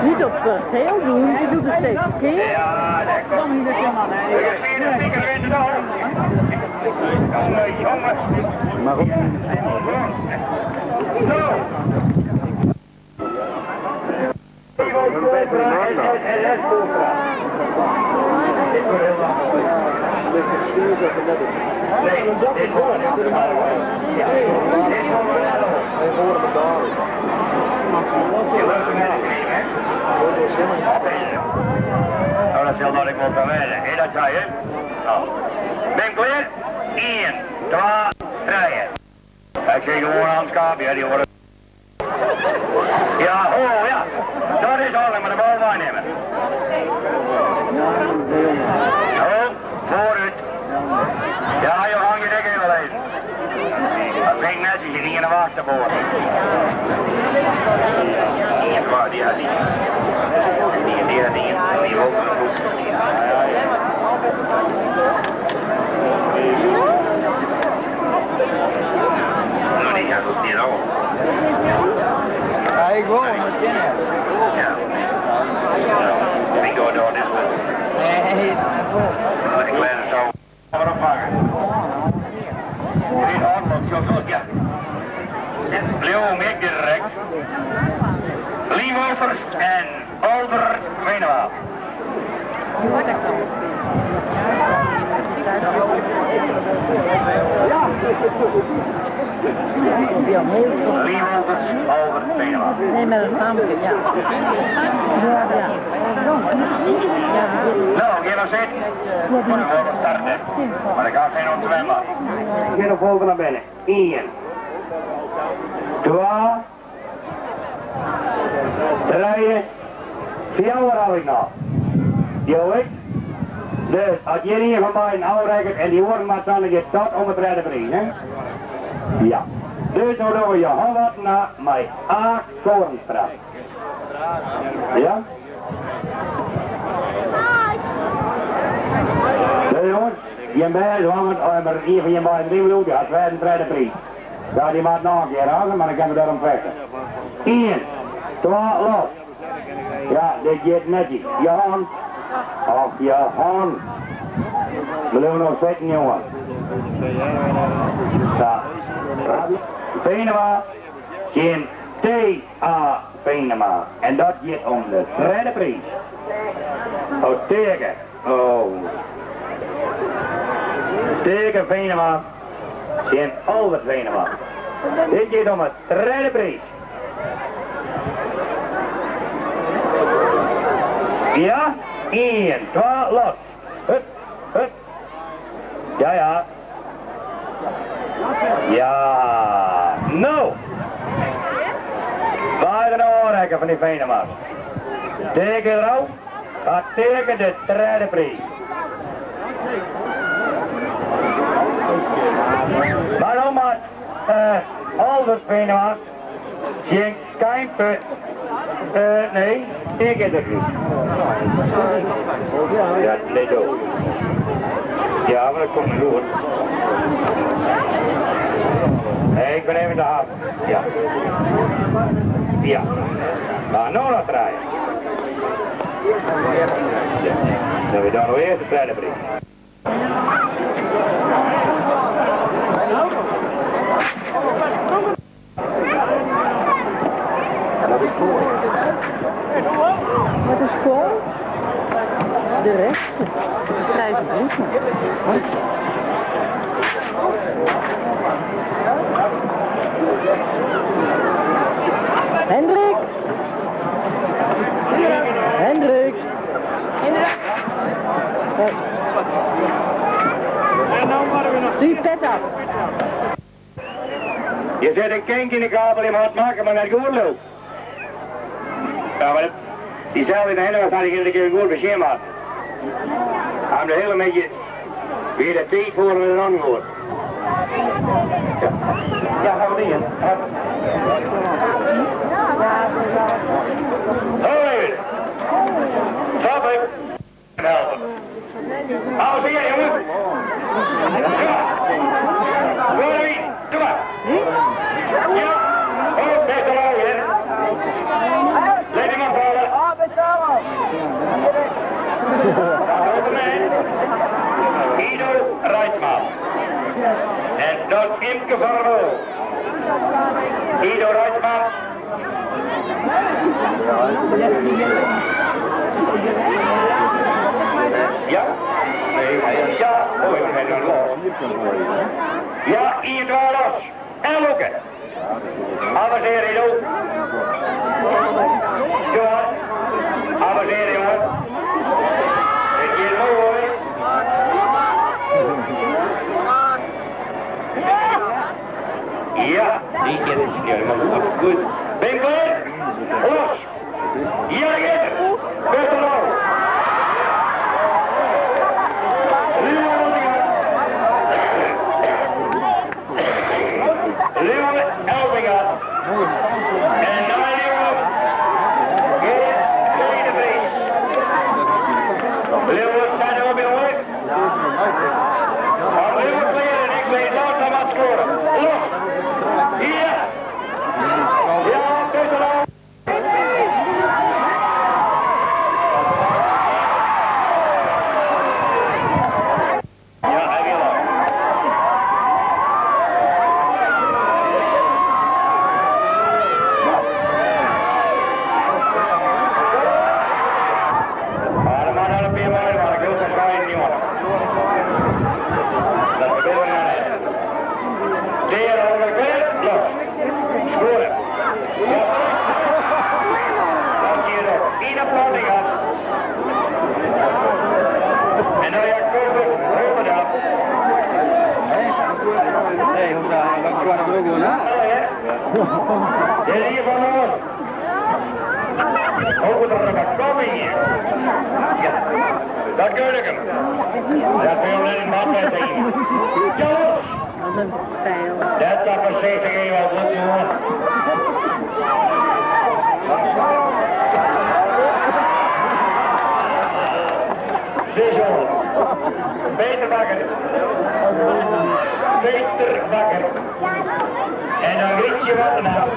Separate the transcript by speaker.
Speaker 1: Niet op geel doen, je doet het steeds verkeerd.
Speaker 2: Nou, dat zal dat ik wel kan weten. Hé, dat zei je. Nou. Ben klear? 1, 2, 3. Ik zeg gewoon aan het schaap, ja, die horen. Ja, oh ja. Dat is al, maar de bal waarnemen. Oh, vooruit. Ja, je hang je nek even even. Dat vind ik netjes, je niet in de wacht te boren. Die, waar, die, die. Die, die, die, die, ook nog goed. Nou, die gaat ook niet al.
Speaker 3: Ja, ik wil hem het kennen.
Speaker 2: Ja. Bingo, dat is goed.
Speaker 3: Nee, dat
Speaker 2: Ik leer het zo. Maar oppakken. Dit is ordelijk, zo goed, ja. Leo meer direct. Lee Wolters en Albert Venema. Lee Wolters, Albert Venema.
Speaker 1: Nee, met een lampje, ja. Ja, ja.
Speaker 2: Nou, ga maar zitten. Maar dan worden we starten. Maar ik ga geen ontzwemmen. Ga de volgende naar binnen. 1, 2, 3, 4 had ik nog. Jo, ik. Dus als jullie een van mij een afrekent en die horen maar dan je dat om het redden brengen, hè? Ja. Dus dan doen we je wat naar mijn A. Koornstra. Ja? Dus jongens, je bent want maar een van je beiden drie minuten, had wij een tweede prijs. Ja, die maakt nog een keer aan, maar dan kunnen we daarom vechten. 1, 2, los. Ja, dit gaat netjes. Johan. Ach, Johan. Blijf nog zitten, jongen. Ja. Venema. Geen T.A. Venema. En dat gaat om de derde prijs. Oh, tegen. Oh. Tegen Venema. Geen Albert Venema. Dit gaat om de derde prijs. Ja, 1, 2, los. Hup, hup. Ja, ja. Ja, nou. Waar de oorrekken van die Venema's. Tegen erop. Gaat tegen de derde prijs. Maar nou maar, Albert Venema, geen Kijmpe, nee, ik heb het niet. Ja, let op. Ja, maar dat komt niet goed. Nee, ik ben even de haven. Ja. Ja. Maar nou nog draaien. Ja. Dan we dan nog eerst de tweede brief.
Speaker 1: Wat is voor? Wat is voor? De rechtse. De grijze broek. Hendrik! Hendrik! Hendrik! Doe je pet af.
Speaker 2: Je zet een kink in de kabel, je mag het maken, maar net goed loopt. Ja, maar diezelfde in de hele had ik een keer goed begin maken. Hij de hele beetje weer de tijd voor met een antwoord. Ja, ja, gaan we in. Avanceer, jongen. Ja. Doei, doe maar. Ja. Oh, best wel hè. Let hem afvallen. Dat mij. Guido Rijtsma. En dan Imke van der Mool. Guido Rijtsma. Ja? Nee, ja. Oh, ik ben er los. Ja, hier los. En Loeke. Avanceer, Guido. Johan. Avanceer, jongen. Het is mooi. Ja, die is ja, maar goed, goed. Ben je klaar? Los. Ja, gaat het. Best wel. Leeuwen Elzinga. En na Leeuwen Gerrit de Vries. Leeuwen zijn er op jongen. Maar Leeuwen kleren en ik weet nooit aan wat scoren. Los. Hier. Ja, best wel. Ja, hij wil ook. Maar de man had een paar mooie, maar ik wil het gewoon niet jongen. Dat gebeurt er nou net. Zeer over de los. Scoren. Ja. Dat zie je nog. Ina Plantinga. En dan Jacobus Rotterdam.
Speaker 3: Nee, hoe daar? Dat kan ik ook wel, hè?
Speaker 2: Dit is hier van ons. Over de komen hier. Ja, dat kun ik hem. Dat wil net in bad zien. Ja, los.
Speaker 1: Wat een pijl.
Speaker 2: Dat is voorzichtig even wat jongen. Ziezo. Peter Bakker. Peter Bakker. En dan Rietje Wattenau.